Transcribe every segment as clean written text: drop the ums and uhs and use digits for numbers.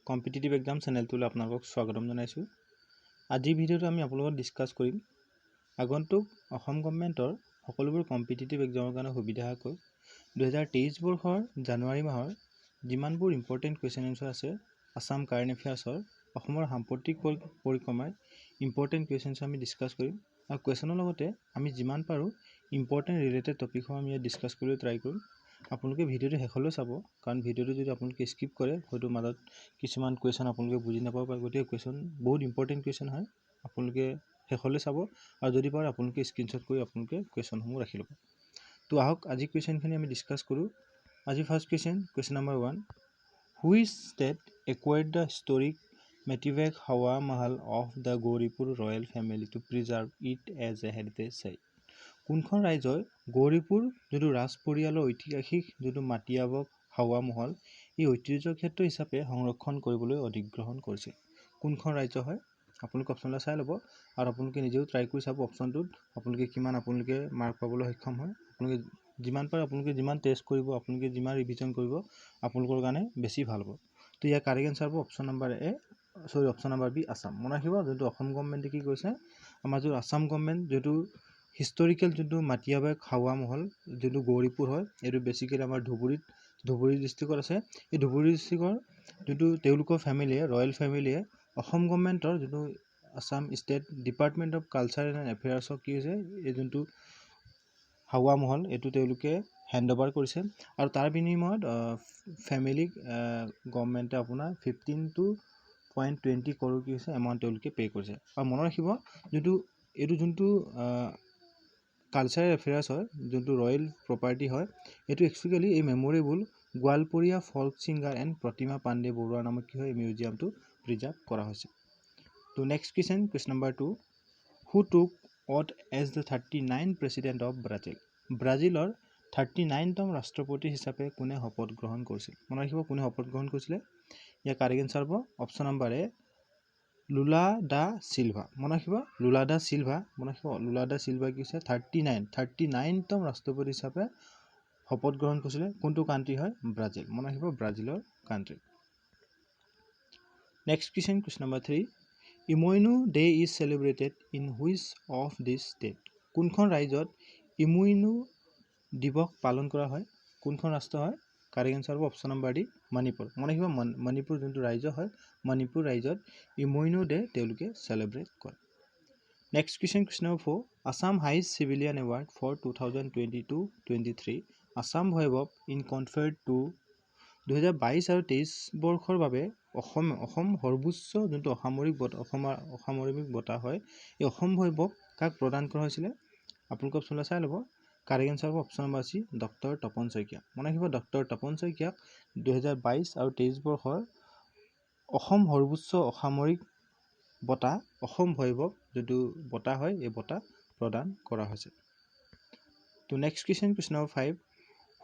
Competitive exam চেনেলটোলৈ আপোনালোকক স্বাগতম জনাইছোঁ। আজিৰ ভিডিঅ'টো আমি আপোনালোকক ডিছকাছ কৰিম আগন্তুক অসম গভমেণ্টৰ সকলোবোৰ কম্পিটিটিভ এক্সামৰ কাৰণে সুবিধাকৈ 2023 বৰ্ষৰ জানুৱাৰী মাহৰ যিমানবোৰ ইম্পৰ্টেণ্ট কুৱেশ্যন এনচাৰ আছে, আছাম কাৰেণ্ট এফেয়াৰ্ছৰ, অসমৰ সাম্প্ৰতিক পৰিক্ৰমাৰ ইম্পৰ্টেণ্ট কুৱেশ্যনছ আমি ডিছকাছ কৰিম। আৰু কুৱেশ্যনৰ লগতে আমি যিমান পাৰোঁ ইম্পৰ্টেণ্ট ৰিলেটেড টপিকসমূহ আমি ইয়াত ডিছকাছ কৰিবলৈ ট্ৰাই কৰিম। আপোনালোকে ভিডিঅ'টো শেষলৈ চাব, কাৰণ ভিডিঅ'টো যদি আপোনালোকে স্কিপ কৰে, হয়তো মাজত কিছুমান কুৱেশ্যন আপোনালোকে বুজি নাপাব পাৰে। গতিকে কুৱেশ্যন বহুত ইম্পৰ্টেণ্ট কুৱেশ্যন হয়, আপোনালোকে শেষলৈ চাব আৰু যদি পাৰে আপোনালোকে স্ক্ৰীনশ্বট কৰি আপোনালোকে কুৱেশ্যনসমূহ ৰাখি ল'ব। তো আহক, আজি কুৱেশ্যনখিনি আমি ডিছকাছ কৰোঁ। আজি first question, question number 1: Which state acquired the historic Matibag Hawa Mahal of the Gauripur royal family to preserve it as a heritage site? কোনখন ৰাজ্যই গৌৰীপুৰ যোনটো ৰাজ পৰিয়ালৰ ঐতিহাসিক যোনটো মাটিয়াবগ হাৱা মহল, এই ঐতিহ্য ক্ষেত্ৰ হিচাপে সংৰক্ষণ কৰিবলৈ অধিগ্ৰহণ কৰিছিল? কোনখন ৰাজ্য হয়? আপোনালোকে অপশ্যনবিলাক চাই ল'ব আৰু আপোনালোকে নিজেও ট্ৰাই কৰি চাব অপশ্যনটোত আপোনালোকে কিমান আপোনালোকে মাৰ্ক পাবলৈ সক্ষম হয়। আপোনালোকে যিমান পাৰে, আপোনালোকে যিমান টেষ্ট কৰিব, আপোনালোকে যিমান ৰিভিজন কৰিব, আপোনালোকৰ কাৰণে বেছি ভাল হ'ব। তো ইয়াৰ কাৰেক্ট এনচাৰ হ'ব option number A, sorry, option number B, Assam. মনত ৰাখিব, যোনটো অসম গভমেণ্টে কি কৰিছে, আমাৰ যোনটো আছাম গভমেণ্ট যোনটো হিষ্টৰিকেল যোনটো মাটিয়াবাগ হাৱা মহল, যোনটো গৌৰীপুৰ হয়, এইটো বেচিকেলি আমাৰ ধুবুৰীত, ধুবুৰী ডিষ্ট্ৰিক্টত আছে। এই ধুবুৰী ডিষ্ট্ৰিক্টৰ যোনটো তেওঁলোকৰ ফেমিলিয়ে, ৰয়েল ফেমিলিয়ে অসম গভমেণ্টৰ যোনটো Assam State Department of Culture and এফেয়াৰ্ছক কি হৈছে, এই যোনটো হাৱা মহল, এইটো তেওঁলোকে হেণ্ড অভাৰ কৰিছে আৰু তাৰ বিনিময়ত ফেমিলিক গভমেণ্টে আপোনাৰ 15 2.20 কৰোৰ কি হৈছে এমাউণ্ট তেওঁলোকে পে' কৰিছে। আৰু মনত ৰাখিব, যোনটো এইটো যোনটো কালচাৰেল এফেয়াৰ্ছ হয়, যোনটো ৰয়েল প্ৰপাৰ্টি হয়, এইটো একচুৱেলি এই memorable Goalpariya folk singer and Pratima Pandey বৰুৱাৰ নামত কি হয়, এই মিউজিয়ামটো প্ৰিজাৰ্ভ কৰা হৈছে। তো next question, question number 2: Who took oath as the 39 president of Brazil? ব্ৰাজিলৰ 39তম ৰাষ্ট্ৰপতি হিচাপে কোনে শপত গ্ৰহণ কৰিছিল? মনত ৰাখিব, কোনে শপত গ্ৰহণ কৰিছিলে? ইয়াৰ কাৰেক্ট এনচাৰ হ'ব অপশ্যন নম্বৰ এ, লুলা দা চিলভা। মনত ৰাখিব, লুলা দা চিলভা। মনত ৰাখিব, লুলা দা চিলভা কি হৈছে, 39তম ৰাষ্ট্ৰপতি হিচাপে শপত গ্ৰহণ কৰিছিলে। কোনটো কাণ্ট্ৰি হয়? ব্ৰাজিল। মনত ৰাখিব, ব্ৰাজিলৰ country. Next question, question number 3: Imoinu Day is celebrated in which of these state? কোনখন ৰাজ্যত ইমইনু দিৱস পালন কৰা হয়? কোনখন ৰাষ্ট্ৰ হয়? কাৰেক্ট এনচাৰ হ'ব অপশ্যন নম্বৰ ডি, মণিপুৰ। মনত ৰাখিব, মণিপুৰ যোনটো ৰাজ্য হয়, মণিপুৰ ৰাজ্যত ইমইনু ডে তেওঁলোকে চেলিব্ৰেট কৰে। Next question, question number 4: Assam highest civilian award for 2022-23, Assam Vaibhav, is conferred to? 2022 আৰু 23 বৰ্ষৰ বাবে অসম সৰ্বোচ্চ যোনটো অসামৰিক বঁটা, অসমৰ অসামৰিক বঁটা হয়, এই অসম বৈভৱ কাক প্ৰদান কৰা হৈছিলে? আপোনালোকে অপশ্যনবিলাক চাই ল'ব। কাৰেক্ট এনচাৰ হ'ব option number C, doctor Tapan Saikia. মনত ৰাখিব, ডক্টৰ তপন শইকীয়াক 2022 আৰু 23 বৰ্ষৰ অসম সৰ্বোচ্চ অসামৰিক বঁটা অসম বৈভৱ যোনটো বঁটা হয়, এই বঁটা প্ৰদান কৰা হৈছে। তো next question, question number 5: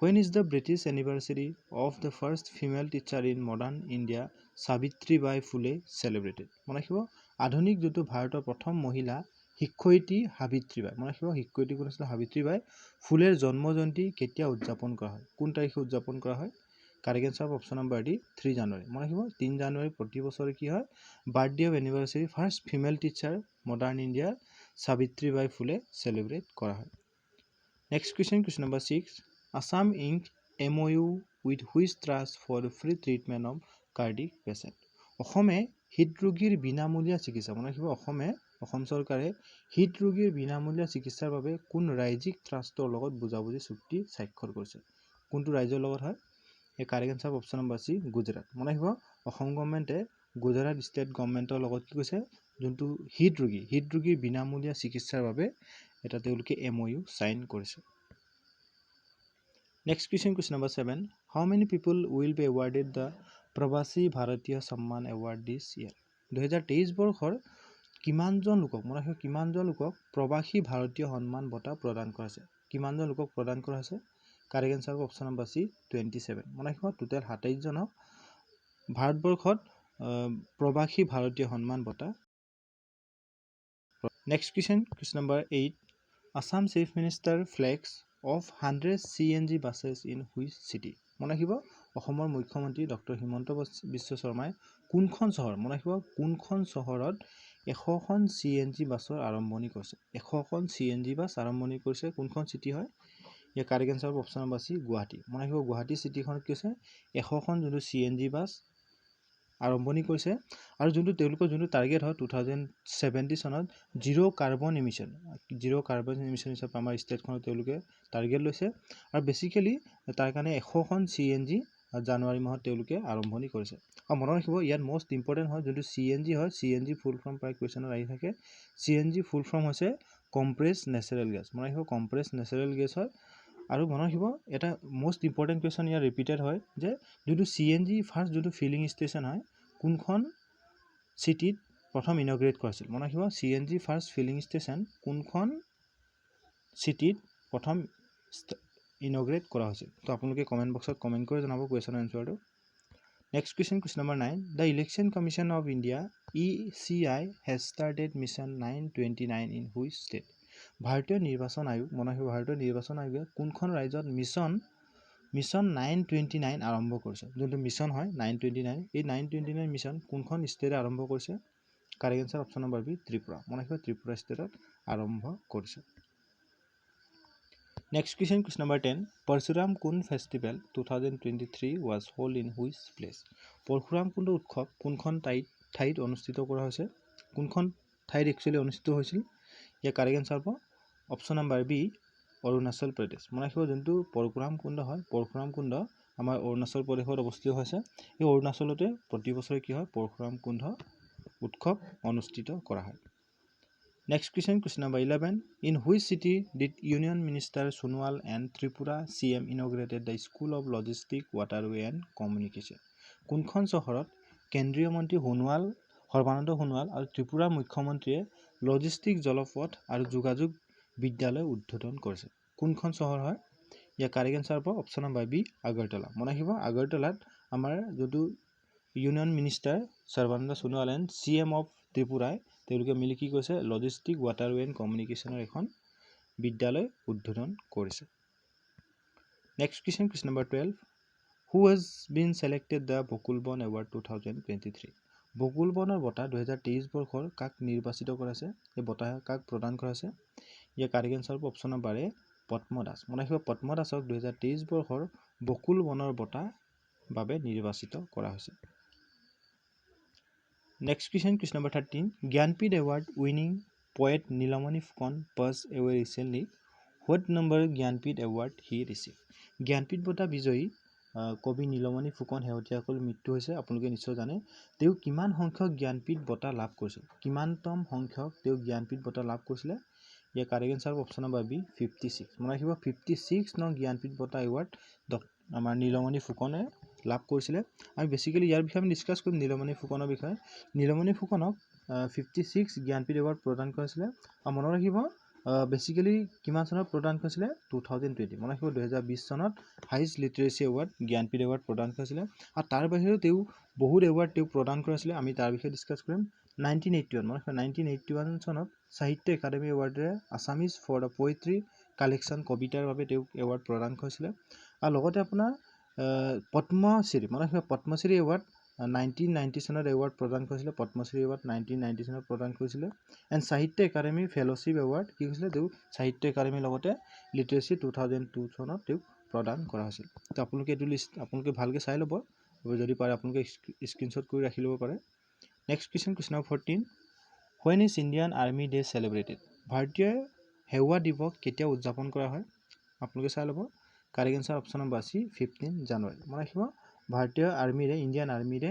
When is the birth anniversary of the first female teacher in modern India, Savitri Bai Phule, celebrated? মনত ৰাখিব, আধুনিক যোনটো ভাৰতৰ প্ৰথম মহিলা শিক্ষয়িত্ৰী সাবিত্ৰীবাই, মনত ৰাখিব, শিক্ষয়িত্ৰী কোন আছিলে? সাবিত্ৰীবাই ফুলেৰ জন্ম জয়ন্তী কেতিয়া উদযাপন কৰা হয়? কোন তাৰিখে উদযাপন কৰা হয়? Correct answer option number D, 3 January. মনত ৰাখিব, 3 জানুৱাৰী প্ৰতি বছৰে কি হয়, birthday of anniversary first female teacher modern ইণ্ডিয়াৰ সাবিত্ৰীবাই ফুলে চেলিব্ৰেট কৰা হয়। Next question, question number 6: Assam ink MoU with which trust for free treatment of cardiac patient? অসমে হৃদৰোগীৰ বিনামূলীয়া চিকিৎসা, মনত ৰাখিব, অসম চৰকাৰে হৃদৰোগীৰ বিনামূলীয়া চিকিৎসাৰ বাবে কোন ৰাজ্যিক ট্ৰাষ্টৰ লগত বুজাবুজি চুক্তি স্বাক্ষৰ কৰিছে? কোনটো ৰাজ্যৰ লগত হয়? এই correct answer option number C, Gujarat. মনত ৰাখিব, অসম গভমেণ্টে গুজৰাট ষ্টেট গভমেণ্টৰ লগত কি কৈছে, যোনটো হৃদৰোগীৰ বিনামূলীয়া চিকিৎসাৰ বাবে এটা তেওঁলোকে এমঅ'ইউ চাইন কৰিছে। Next question, question number 7: How many people will be awarded the Pravasi Bharatiya Samman award this year? 2023 বৰ্ষৰ কিমানজন লোকক, মনত ৰাখিব, কিমানজন লোকক প্ৰৱাসী ভাৰতীয় সন্মান বঁটা প্ৰদান কৰা হৈছে? কিমানজন লোকক প্ৰদান কৰা হৈছে? কাৰেক্ট এনচাৰ হ'ব অপশ্যন নম্বৰ চি, 27। মনত ৰাখিব, টোটেল 27জনক ভাৰতবৰ্ষত প্ৰৱাসী ভাৰতীয় সন্মান বঁটা। Next question, question number 8: Assam Chief Minister flags off 100 CNG buses in which city? মনত ৰাখিব, অসমৰ মুখ্যমন্ত্ৰী ডক্টৰ হিমন্ত বিশ্ব শৰ্মাই কোনখন চহৰ, মনত ৰাখিব, কোনখন চহৰত 100খন CNG বাছৰ আৰম্ভণি কৰিছে? 100খন CNG bus আৰম্ভণি কৰিছে, কোনখন চিটি হয়? ইয়াৰ কাৰেক্ট এনচাৰ হ'ব অপশ্যন নম্বৰ চি, গুৱাহাটী। মনত ৰাখিব, গুৱাহাটী চিটিখনত কি হৈছে, 100খন যোনটো CNG bus আৰম্ভণি কৰিছে। আৰু যোনটো তেওঁলোকৰ যোনটো টাৰ্গেট হয়, 2070 চনত zero carbon emission হিচাপে আমাৰ ষ্টেটখনত তেওঁলোকে টাৰ্গেট লৈছে। আৰু বেচিকেলি তাৰ কাৰণে 100খন CNG জানুৱাৰী মাহত তেওঁলোকে আৰম্ভণি কৰিছে। আৰু মনত ৰাখিব, ইয়াত মষ্ট ইম্পৰ্টেণ্ট হয় যোনটো CNG হয়, CNG ফুল ফৰ্ম প্ৰায় কুৱেশ্যনত আহি থাকে। CNG ফুল ফৰ্ম হৈছে কম্প্ৰেছ নেচাৰেল গেছ। মনত ৰাখিব, কম্প্ৰেছ নেচাৰেল গেছ হয়। আৰু মনত ৰাখিব, এটা মষ্ট ইম্পৰ্টেণ্ট কুৱেশ্যন ইয়াত ৰিপিটেড হয় যে যোনটো CNG first যোনটো ফিলিং ষ্টেচন হয়, কোনখন চিটিত প্ৰথম ইনগ্ৰেট কৰাইছিল? মনত ৰাখিব, CNG first filling station কোনখন চিটিত প্ৰথম ইনগ্ৰেট কৰা হৈছিল? তো আপোনালোকে কমেণ্ট বক্সত কমেণ্ট কৰি জনাব কুৱেশ্যনৰ এনচাৰটো। Next question, question number 9. The Election Commission of India, ECI, has started Mission 929 in which state? ভাৰতীয় নিৰ্বাচন আয়োগ, মনত ৰাখিব, ভাৰতীয় নিৰ্বাচন আয়োগে কোনখন ৰাজ্যত মিছন 929 আৰম্ভ কৰিছে? যোনটো মিছন হয় 929, এই 929 মিছন কোনখন ষ্টেটে আৰম্ভ কৰিছে? Correct answer option number B, Tripura. মনত ৰাখিব, ত্ৰিপুৰা ষ্টেটত আৰম্ভ কৰিছে। Next question, question number 10. Parshuram Kund Festival 2023 was hold in which place? Parshuram Kund উৎসৱ কোনখন ঠাইত অনুষ্ঠিত কৰা হৈছে? কোনখন ঠাইত একচুৱেলি অনুষ্ঠিত হৈছিল? ইয়াৰ কাৰেক্ট এনচাৰ হ'ব option number B, Arunachal Pradesh. মনত ৰাখিব, যোনটো পৰশুৰাম কুণ্ড হয়, পৰশুৰাম কুণ্ড আমাৰ অৰুণাচল প্ৰদেশত অৱস্থিত হৈছে। এই অৰুণাচলতে প্ৰতি বছৰে কি হয়, পৰশুৰাম কুণ্ড উৎসৱ অনুষ্ঠিত কৰা হয়। Next question, question number 11. In which city did Union Minister Sonowal and Tripura CM inaugurated the School of Logistic, Waterway and Communication? কোনখন চহৰত কেন্দ্ৰীয় মন্ত্ৰী সোণোৱাল, সৰ্বানন্দ সোণোৱাল আৰু ত্ৰিপুৰাৰ মুখ্যমন্ত্ৰীয়ে লজিষ্টিক, জলপথ আৰু যোগাযোগ বিদ্যালয় উদ্বোধন কৰিছে? কোনখন চহৰ হয়? ইয়াৰ কাৰেক্ট এনচাৰ হ'ব অপশ্যন নম্বৰ বি, আগৰতলা। মনত ৰাখিব, আগৰতলাত আমাৰ যোনটো union minister Sarbananda Sonowal and CM of ত্ৰিপুৰাই তেওঁলোকে মিলি কি কৰিছে, লজিষ্টিক, ৱাটাৰৱে এণ্ড কমিউনিকেশ্যনৰ এখন বিদ্যালয় উদ্বোধন কৰিছে। Next question, question number 12. Who has been selected the Bakul Ban Award 2023? বকুল বনৰ বঁটা 2023 বৰ্ষৰ কাক নিৰ্বাচিত কৰাইছে? এই বঁটা কাক প্ৰদান কৰা হৈছে? ইয়াৰ কাৰেক্ট এনচাৰ হ'ব অপশ্যন নম্বৰ এ, পদ্ম দাস। মনত ৰাখিব, পদ্ম দাসক 2023 বৰ্ষৰ বকুল বনৰ বঁটা বাবে নিৰ্বাচিত কৰা হৈছে। Next question, question number 13. Jnanpith Award winning poet Nilmani Phukan pass away recently. What number Jnanpith Award he receive? Jnanpith বঁটা বিজয়ী কবি নীলমণি ফুকন শেহতীয়াকৈ মৃত্যু হৈছে, আপোনালোকে নিশ্চয় জানে। তেওঁ কিমান সংখ্যক জ্ঞানপীঠ বঁটা লাভ কৰিছিল? কিমানতম সংখ্যক তেওঁ জ্ঞানপীঠ বঁটা লাভ কৰিছিলে? ইয়াৰ কাৰেক্ট এনচাৰ হ'ব option number B, 56। মনত ৰাখিব, 56 নং জ্ঞানপীঠ বঁটা এৱাৰ্ড আমাৰ নীলমণি ফুকনে লাভ কৰিছিলে। আমি বেচিকেলি ইয়াৰ বিষয়ে আমি ডিছকাছ কৰিম, নীলমণি ফুকনৰ বিষয়ে। নীলমণি ফুকনক 56 জ্ঞানপীঠ এৱাৰ্ড প্ৰদান কৰিছিলে। আৰু মনত ৰাখিব, বেচিকেলি কিমান চনত প্ৰদান কৰিছিলে? 2020। মনত ৰাখিব, 2020 চনত হাইষ্ট লিটাৰেচি এৱাৰ্ড, জ্ঞানপীঠ এৱাৰ্ড প্ৰদান কৰিছিলে। আৰু তাৰ বাহিৰেও তেওঁ বহুত এৱাৰ্ড তেওঁক প্ৰদান কৰাইছিলে, আমি তাৰ বিষয়ে ডিছকাছ কৰিম। 1981, মনত ৰাখিব, 1981 চনত সাহিত্য academy এৱাৰ্ডেৰে Assamese for the poetry collection কবিতাৰ বাবে তেওঁক এৱাৰ্ড প্ৰদান কৰিছিলে। আৰু লগতে আপোনাৰ পদ্মশ্ৰী, মনত ৰাখিব, পদ্মশ্ৰী এৱাৰ্ড 1990 চনত এৱাৰ্ড প্ৰদান কৰিছিলে। পদ্মশ্ৰী এৱাৰ্ড 1990 চনত প্ৰদান কৰিছিলে। এণ্ড সাহিত্য একাডেমি ফেল'শ্বিপ এৱাৰ্ড কি হৈছিলে তেওঁক সাহিত্য একাডেমীৰ লগতে লিটাৰেচি 2002 চনত তেওঁক প্ৰদান কৰা হৈছিল। তো আপোনালোকে এইটো লিষ্ট আপোনালোকে ভালকৈ চাই ল'ব, যদি পাৰে আপোনালোকে স্ক্ৰীনশ্বট কৰি ৰাখি ল'ব পাৰে। Next question, question number 14. When is Indian Army Day celebrated? ভাৰতীয় সেৱা দিৱস কেতিয়া উদযাপন কৰা হয়? আপোনালোকে চাই ল'ব। Correct answer option number C, 15 January। মনত ৰাখিব, ভাৰতীয় আৰ্মিৰে, ইণ্ডিয়ান আৰ্মিৰে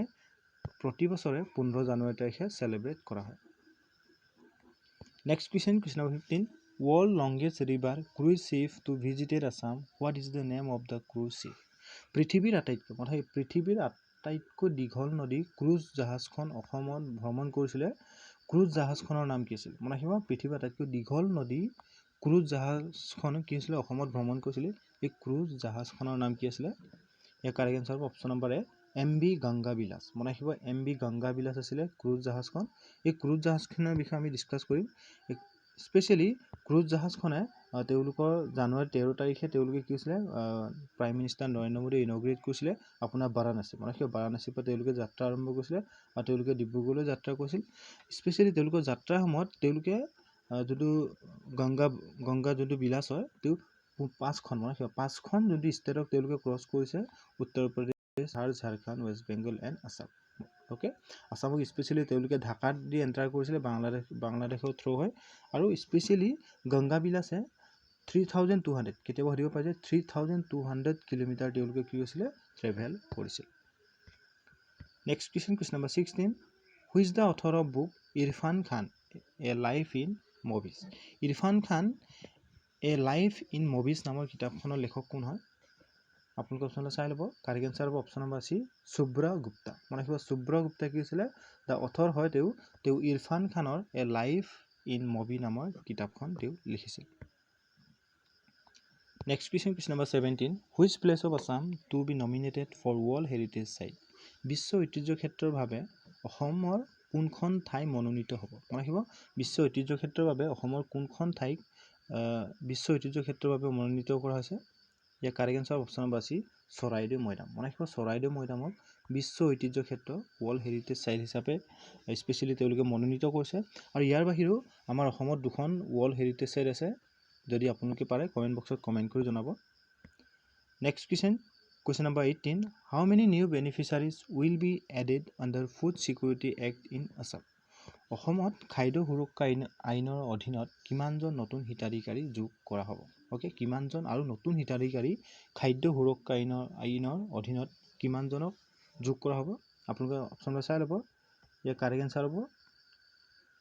প্ৰতি বছৰে 15 জানুৱাৰী তাৰিখে চেলিব্ৰেট কৰা হয়। Next question, question number 15. World longest river cruise ship to visited Assam. What is the name of the cruise ship? পৃথিৱীৰ আটাইতকৈ দীঘল নদী ক্ৰুজ জাহাজখন অসমত ভ্ৰমণ কৰিছিলে। ক্ৰুজ জাহাজখনৰ নাম কি আছিল? মনত ৰাখিব, পৃথিৱীৰ আটাইতকৈ দীঘল নদী ক্ৰুজ জাহাজখন কি হৈছিলে, অসমত ভ্ৰমণ কৰিছিলে। এই ক্ৰুজ জাহাজখনৰ নাম কি আছিলে? ইয়াৰ কাৰেক্ট এনচাৰ হ'ব option number A, MV Ganga Vilas. মনত ৰাখিব, এম ভি গংগা বিলাস আছিলে ক্ৰুজ জাহাজখন। এই ক্ৰুজ জাহাজখনৰ বিষয়ে আমি ডিছকাছ কৰিম। স্পেচিয়েলি ক্ৰুজ জাহাজখনে তেওঁলোকৰ জানুৱাৰী 13 তাৰিখে তেওঁলোকে কি হৈছিলে, প্ৰাইম মিনিষ্টাৰ নৰেন্দ্ৰ মোদীয়ে ইনঅগ্ৰেট কৰিছিলে আপোনাৰ বাৰাণসী। মানে সেই বাৰাণসীৰ পৰা তেওঁলোকে যাত্ৰা আৰম্ভ কৰিছিলে আৰু তেওঁলোকে ডিব্ৰুগড়লৈ যাত্ৰা কৰিছিল। স্পেচিয়েলি তেওঁলোকৰ যাত্ৰাৰ সময়ত তেওঁলোকে যোনটো গংগা যোনটো বিলাস হয়, তেওঁ পাঁচখন, মানে সেই পাঁচখন যোনটো ষ্টেটক তেওঁলোকে ক্ৰছ কৰিছে, Uttar Pradesh, Bihar, Jharkhand, West Bengal and Assam. Okay, আছামক স্পেচিয়েলি তেওঁলোকে ঢাকাত দি এণ্টাৰ কৰিছিলে বাংলাদেশৰ থ্ৰ' হয়। আৰু স্পেচিয়েলি গংগা বিলাসে 3200, কেতিয়াবা সুধিব পাৰে যে 3200 কিলোমিটাৰ তেওঁলোকে কি কৰিছিলে, ট্ৰেভেল কৰিছিল। Next question, question number 16. Who is the author of book Irrfan Khan: A Life in Movies? Irfan Khan A life in movies নামৰ কিতাপখনৰ লেখক কোন হয়? আপোনালোকে অপশ্যনটো চাই ল'ব। কাৰেক্ট এনচাৰ হ'ব অপশ্যন নম্বৰ চি, শুভ্ৰ গুপ্তা। মনত ৰাখিব, শুভ্ৰ গুপ্তা কি হৈছিলে, the author হয়। তেওঁ ইৰফান খানৰ এ লাইফ ইন মুভি নামৰ কিতাপখন তেওঁ লিখিছিল। Next question, question number 17. Which place of Assam to be nominated for World Heritage Site? বিশ্ব ঐতিহ্য ক্ষেত্ৰৰ বাবে অসমৰ কোনখন ঠাই মনোনীত হ'ব? মনত ৰাখিব, বিশ্ব ঐতিহ্য ক্ষেত্ৰৰ বাবে অসমৰ কোনখন ঠাইক বিশ্ব ঐতিহ্য ক্ষেত্ৰৰ বাবে মনোনীত কৰা হৈছে? ইয়াৰ correct answer option number C, Charaideo Moidam. মনত ৰাখিব, চৰাইদেউ মৈদামক বিশ্ব ঐতিহ্য ক্ষেত্ৰ, ৱৰ্ল্ড হেৰিটেজ চাইট হিচাপে স্পেচিয়েলি তেওঁলোকে মনোনীত কৰিছে। আৰু ইয়াৰ বাহিৰেও আমাৰ অসমত দুখন ৱৰ্ল্ড হেৰিটেজ চাইট আছে। যদি আপোনালোকে পাৰে, কমেণ্ট বক্সত কমেণ্ট কৰি জনাব। Next question, question number 18. How many new beneficiaries will be added under Food Security Act in Assam? অসমত খাদ্য সুৰক্ষা আইনৰ অধীনত কিমানজন নতুন হিতাধিকাৰী যোগ কৰা হ'ব? অ'কে, কিমানজন আৰু নতুন হিতাধিকাৰী খাদ্য সুৰক্ষা আইনৰ অধীনত কিমানজনক যোগ কৰা হ'ব? আপোনালোকে অপশ্যনটো চাই ল'ব। ইয়াৰ কাৰেক্ট এনচাৰ হ'ব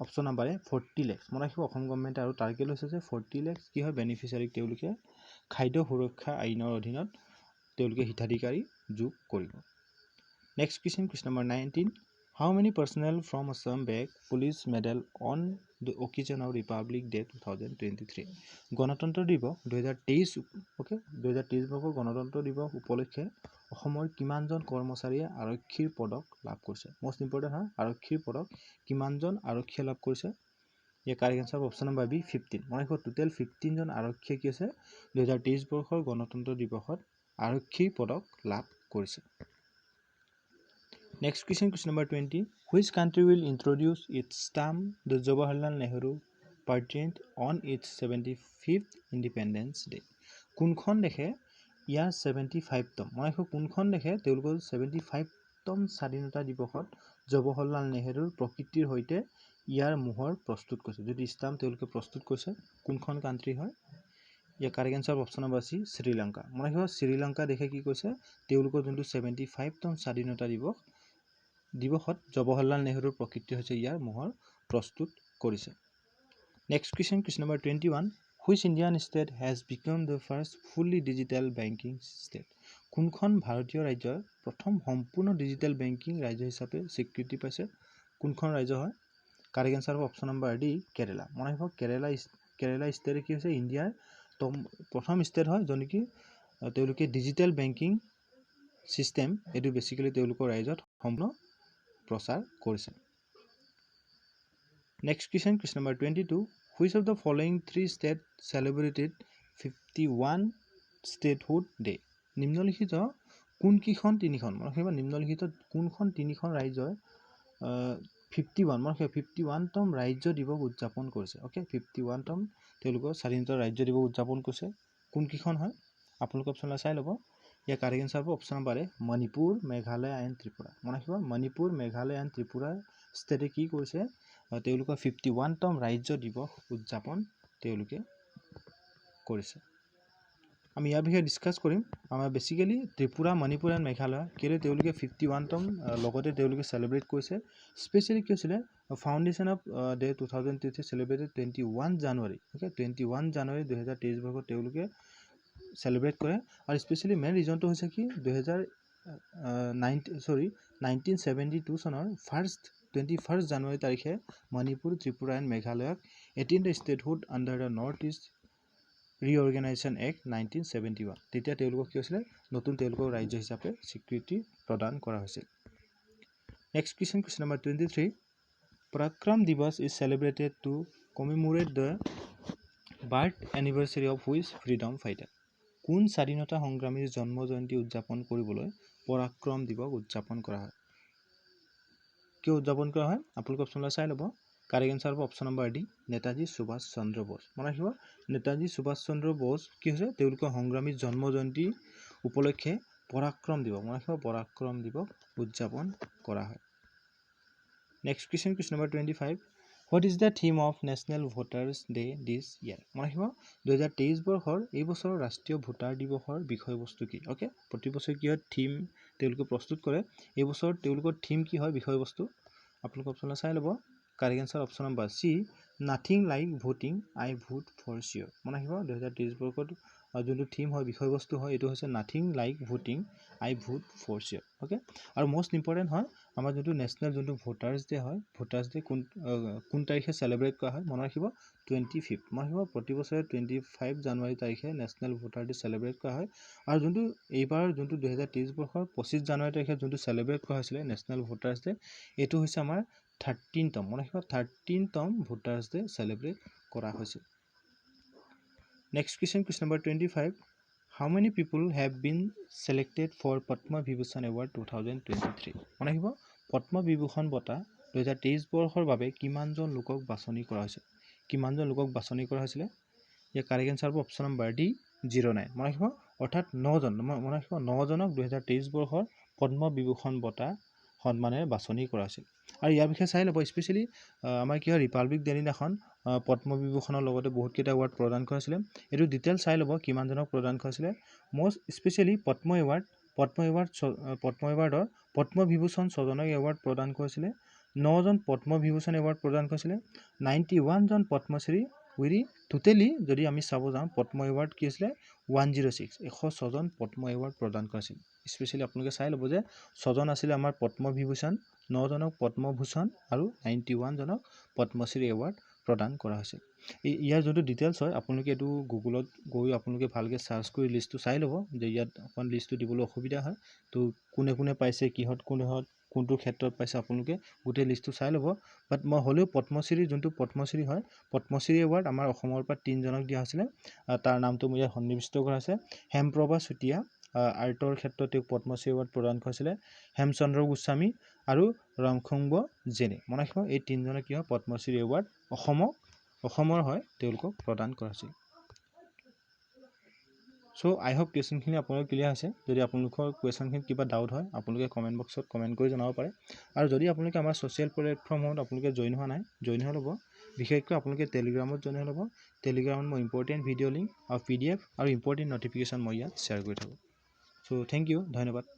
অপশ্যন নাম্বাৰ এ, 40 লেক্স। মনত ৰাখিব, অসম গভমেণ্টে আৰু টাৰ্গেট লৈছে যে 40 লেক্স কি হয়, বেনিফিচিয়াৰীক তেওঁলোকে খাদ্য সুৰক্ষা আইনৰ অধীনত তেওঁলোকে হিতাধিকাৰী যোগ কৰিব। Next question, question number 19. How many personnel from Assam bag police medal on the occasion of Republic Day 2023? গণতন্ত্ৰ দিৱস 2023, অ'কে, 2023 বৰ্ষৰ গণতন্ত্ৰ দিৱস উপলক্ষে অসমৰ কিমানজন কৰ্মচাৰীয়ে আৰক্ষীৰ পদক লাভ কৰিছে? মষ্ট ইম্পৰ্টেণ্ট হয়, আৰক্ষীৰ পদক কিমানজন আৰক্ষীয়ে লাভ কৰিছে? ইয়াৰ correct answer option number B, 15। মনত ৰাখিব, টোটেল 15জন আৰক্ষীয়ে কি হৈছে, 2023 বৰ্ষৰ গণতন্ত্ৰ দিৱসত আৰক্ষীৰ পদক লাভ কৰিছে। Next question, question number 20. Which country will introduce its stamp, the Jawaharlal Nehru portrait, on its 75th Independence Day? কোনখন দেশে ইয়াৰ 75তম, মনত ৰাখিব, কোনখন দেশে তেওঁলোকৰ 75তম স্বাধীনতা দিৱসত জৱাহৰলাল নেহৰুৰ প্ৰকৃতিৰ সৈতে ইয়াৰ মোহৰ প্ৰস্তুত কৰিছে? যদি ষ্টাম্প তেওঁলোকে প্ৰস্তুত কৰিছে, কোনখন কাণ্ট্ৰি হয়? ইয়াৰ correct answer option number C, Sri Lanka. মনত ৰাখিব, শ্ৰীলংকা দেশে কি কৈছে, তেওঁলোকৰ যোনটো 75তম স্বাধীনতা দিৱসত জৱাহৰলাল নেহৰুৰ প্ৰকৃতি হৈছে ইয়াৰ মোহৰ প্ৰস্তুত কৰিছে। Next question, question number 21. Which Indian state has become the first fully digital banking state? কোনখন ভাৰতীয় ৰাজ্যৰ প্ৰথম সম্পূৰ্ণ ডিজিটেল বেংকিং ৰাজ্য হিচাপে স্বীকৃতি পাইছে? কোনখন ৰাজ্য হয়? কাৰেক্ট এনচাৰ হ'ব অপশ্যন নম্বৰ ডি, কেৰেলা। মনত ৰাখিব, কেৰেলা ষ্টেটে কি হৈছে, ইণ্ডিয়াৰ প্ৰথম ষ্টেট হয় য'ত নেকি তেওঁলোকে ডিজিটেল বেংকিং ছিষ্টেম এইটো বেচিকেলি তেওঁলোকৰ ৰাজ্যত সম্পূৰ্ণ প্ৰচাৰ কৰিছে। Next question, question number 22. Which of the following three state celebrated 51 statehood day? নিম্নলিখিত কোনকেইখন তিনিখন, মনত ৰাখিব, নিম্নলিখিত কোনখন তিনিখন ৰাজ্যই 51, মনত ৰাখিব, 51তম ৰাজ্য দিৱস উদযাপন কৰিছে? অ'কে, 51তম তেওঁলোকৰ স্বাধীনতা ৰাজ্য দিৱস উদযাপন কৰিছে, কোনকেইখন হয়? আপোনালোকে অপশ্যন চাই ল'ব। ইয়াৰ কাৰেক্ট এনচাৰ হ'ব option number A, Manipur, Meghalaya and Tripura. মনত ৰাখিব, মণিপুৰ, মেঘালয় এণ্ড ত্ৰিপুৰা ষ্টেটে কি কৰিছে, তেওঁলোকৰ 51তম ৰাজ্য দিৱস উদযাপন তেওঁলোকে কৰিছে। আমি ইয়াৰ বিষয়ে ডিছকাছ কৰিম। আমাৰ বেচিকেলি ত্ৰিপুৰা, মণিপুৰ এণ্ড মেঘালয় কেলৈ তেওঁলোকে 51তম লগতে তেওঁলোকে চেলিব্ৰেট কৰিছে? স্পেচিয়েলি কি হৈছিলে, foundation of day 2023 celebrated 21 January. Okay, 21 January 2023 বৰ্ষত তেওঁলোকে চেলিব্ৰেট কৰে। আৰু স্পেচিয়েলি মেইন ৰিজনটো হৈছে কি, দুহেজাৰ নাইনটি চৰি 1972 চনৰ 21st জানুৱাৰী তাৰিখে মণিপুৰ, ত্ৰিপুৰা এণ্ড মেঘালয়ক attain the statehood under the North East Reorganisation Act 1971। তেতিয়া তেওঁলোকক কি হৈছিলে, নতুন তেওঁলোকক ৰাজ্য হিচাপে স্বীকৃতি প্ৰদান কৰা হৈছিল। Next question, question number 23. Parakram Diwas is celebrated to commemorate the birth anniversary of which freedom fighter? কোন স্বাধীনতা সংগ্ৰামীৰ জন্ম জয়ন্তী উদযাপন কৰিবলৈ পৰাক্ৰম দিৱস উদযাপন কৰা হয়? কিয় উদযাপন কৰা হয়? আপোনালোকে অপশ্যনবিলাক চাই ল'ব। কাৰেক্ট এনচাৰ হ'ব option number D, Netaji Subhash Chandra Bose. মনত ৰাখিব, নেতাজী সুভাষ চন্দ্ৰ বোস কি হৈছে, তেওঁলোকৰ সংগ্ৰামী জন্ম জয়ন্তী উপলক্ষে পৰাক্ৰম দিৱস, মনত ৰাখিব, পৰাক্ৰম দিৱস উদযাপন কৰা হয়। Next question, question number 25. What is the theme of National Voters Day this year? মনত ৰাখিব, 2023 বৰ্ষৰ, এই বছৰৰ ৰাষ্ট্ৰীয় ভোটাৰ দিৱসৰ বিষয়বস্তু কি? অ'কে, প্ৰতি বছৰে কি হয়, থিম তেওঁলোকে প্ৰস্তুত কৰে। এই বছৰ তেওঁলোকৰ থিম কি হয়, বিষয়বস্তু? আপোনালোকে অপশ্যন চাই ল'ব। Correct answer option number C, "Nothing like voting, I vote for sure." মনত ৰাখিব, 2023 বৰ্ষত যোনটো থিম হয়, বিষয়বস্তু হয়, এইটো হৈছে "Nothing like voting, I vote for sure." Okay, আৰু মষ্ট ইম্পৰ্টেণ্ট হয় আমাৰ যোনটো নেশ্যনেল যোনটো ভোটাৰ্ছ ডে হয়, ভোটাৰ্ছ ডে কোন কোন তাৰিখে চেলিব্ৰেট কৰা হয়? মনত ৰাখিব, 25। মনত ৰাখিব, প্ৰতি বছৰে 25 জানুৱাৰী তাৰিখে নেশ্যনেল ভোটাৰ ডে চেলিব্ৰেট কৰা হয়। আৰু যোনটো এইবাৰ যোনটো 2023 বৰ্ষৰ 25 জানুৱাৰী তাৰিখে যোনটো চেলিব্ৰেট কৰা হৈছিলে নেশ্যনেল ভোটাৰ্ছ ডে, এইটো হৈছে আমাৰ 13তম, মনত ৰাখিব, 13তম ভোটাৰ্ছ ডে চেলিব্ৰেট কৰা হৈছিল। Next question, question number 25. How many people have been selected for Padma Vibhushan Award 2023? মনত ৰাখিব, পদ্ম বিভূষণ বঁটা 2023 বৰ্ষৰ বাবে কিমানজন লোকক বাছনি কৰা হৈছে? কিমানজন লোকক বাছনি কৰা হৈছিলে? ইয়াৰ কাৰেক্ট এনচাৰ হ'ব অপশ্যন নম্বৰ ডি, 09। মনত ৰাখিব, অৰ্থাৎ নজন। মনত ৰাখিব, নজনক 2023 বৰ্ষৰ পদ্ম বিভূষণ বঁটা সন্মানেৰে বাছনি কৰা হৈছিল। আৰু ইয়াৰ বিষয়ে চাই ল'ব। স্পেচিয়েলি আমাৰ কি হয়, ৰিপাব্লিক ডে দিনাখন পদ্ম বিভূষণৰ লগতে বহুতকেইটা এৱাৰ্ড প্ৰদান কৰা হৈছিলে। এইটো ডিটেইলছ চাই ল'ব, কিমানজনক প্ৰদান কৰা হৈছিলে। মষ্ট স্পেচিয়েলি পদ্ম এৱাৰ্ড, পদ্ম এৱাৰ্ডৰ পদ্মবিভূষণ ছজনক এৱাৰ্ড প্ৰদান কৰিছিলে, নজন পদ্মবিভূষণ এৱাৰ্ড প্ৰদান কৰিছিলে, 91জন পদ্মশ্ৰী। উইৰি টোটেলি যদি আমি চাব যাওঁ, পদ্ম এৱাৰ্ড কি আছিলে? 106, 106জন পদ্ম এৱাৰ্ড প্ৰদান কৰাইছিল। স্পেচিয়েলি আপোনালোকে চাই ল'ব যে ছজন আছিলে আমাৰ পদ্মবিভূষণ, নজনক পদ্মভূষণ আৰু 91জনক পদ্মশ্ৰী এৱাৰ্ড প্ৰদান কৰা হৈছিল। ইয়াৰ যোনটো ডিটেইলছ হয়, আপোনালোকে এইটো গুগলত গৈ আপোনালোকে ভালকৈ চাৰ্চ কৰি লিষ্টটো চাই ল'ব যে ইয়াত অকণমান লিষ্টটো দিবলৈ অসুবিধা হয়। তো কোনে কোনে পাইছে, কিহত, কোনহত, কোনটো ক্ষেত্ৰত পাইছে, আপোনালোকে গোটেই লিষ্টটো চাই ল'ব। বাট মই হ'লেও পদ্মশ্ৰী, যোনটো পদ্মশ্ৰী হয়, পদ্মশ্ৰী এৱাৰ্ড আমাৰ অসমৰ পৰা তিনিজনক দিয়া হৈছিলে। তাৰ নামটো মোৰ ইয়াত সন্নিৱিষ্ট কৰা হৈছে। হেমপ্ৰভা চুতীয়া, আৰ্টৰ ক্ষেত্ৰত তেওঁক পদ্মশ্ৰী এৱাৰ্ড প্ৰদান কৰিছিলে, হেমচন্দ্ৰ গোস্বামী আৰু ৰংখংব জেনে। মনত ৰাখিব, এই তিনিজনে কি হয়, পদ্মশ্ৰী এৱাৰ্ড অসমৰ হয়, তেওঁলোকক প্ৰদান কৰা হৈছিল। চ' আই হোপ কুৱেশ্যনখিনি আপোনালোকৰ ক্লিয়াৰ হৈছে। যদি আপোনালোকৰ কুৱেশ্যনখিনিত কিবা ডাউট হয়, আপোনালোকে কমেণ্ট বক্সত কমেণ্ট কৰি জনাব পাৰে। আৰু যদি আপোনালোকে আমাৰ ছ'চিয়েল প্লেটফৰ্মত আপোনালোকে জইন হোৱা নাই, জইন হৈ ল'ব। বিশেষকৈ আপোনালোকে টেলিগ্ৰামত জইন হৈ ল'ব। টেলিগ্ৰামত মই ইম্পৰ্টেণ্ট ভিডিঅ' লিংক আৰু পিডিএফ আৰু ইম্পৰ্টেণ্ট নটিফিকেশ্যন মই ইয়াত শ্বেয়াৰ কৰি থাকোঁ। চ' thank U, ধন্যবাদ।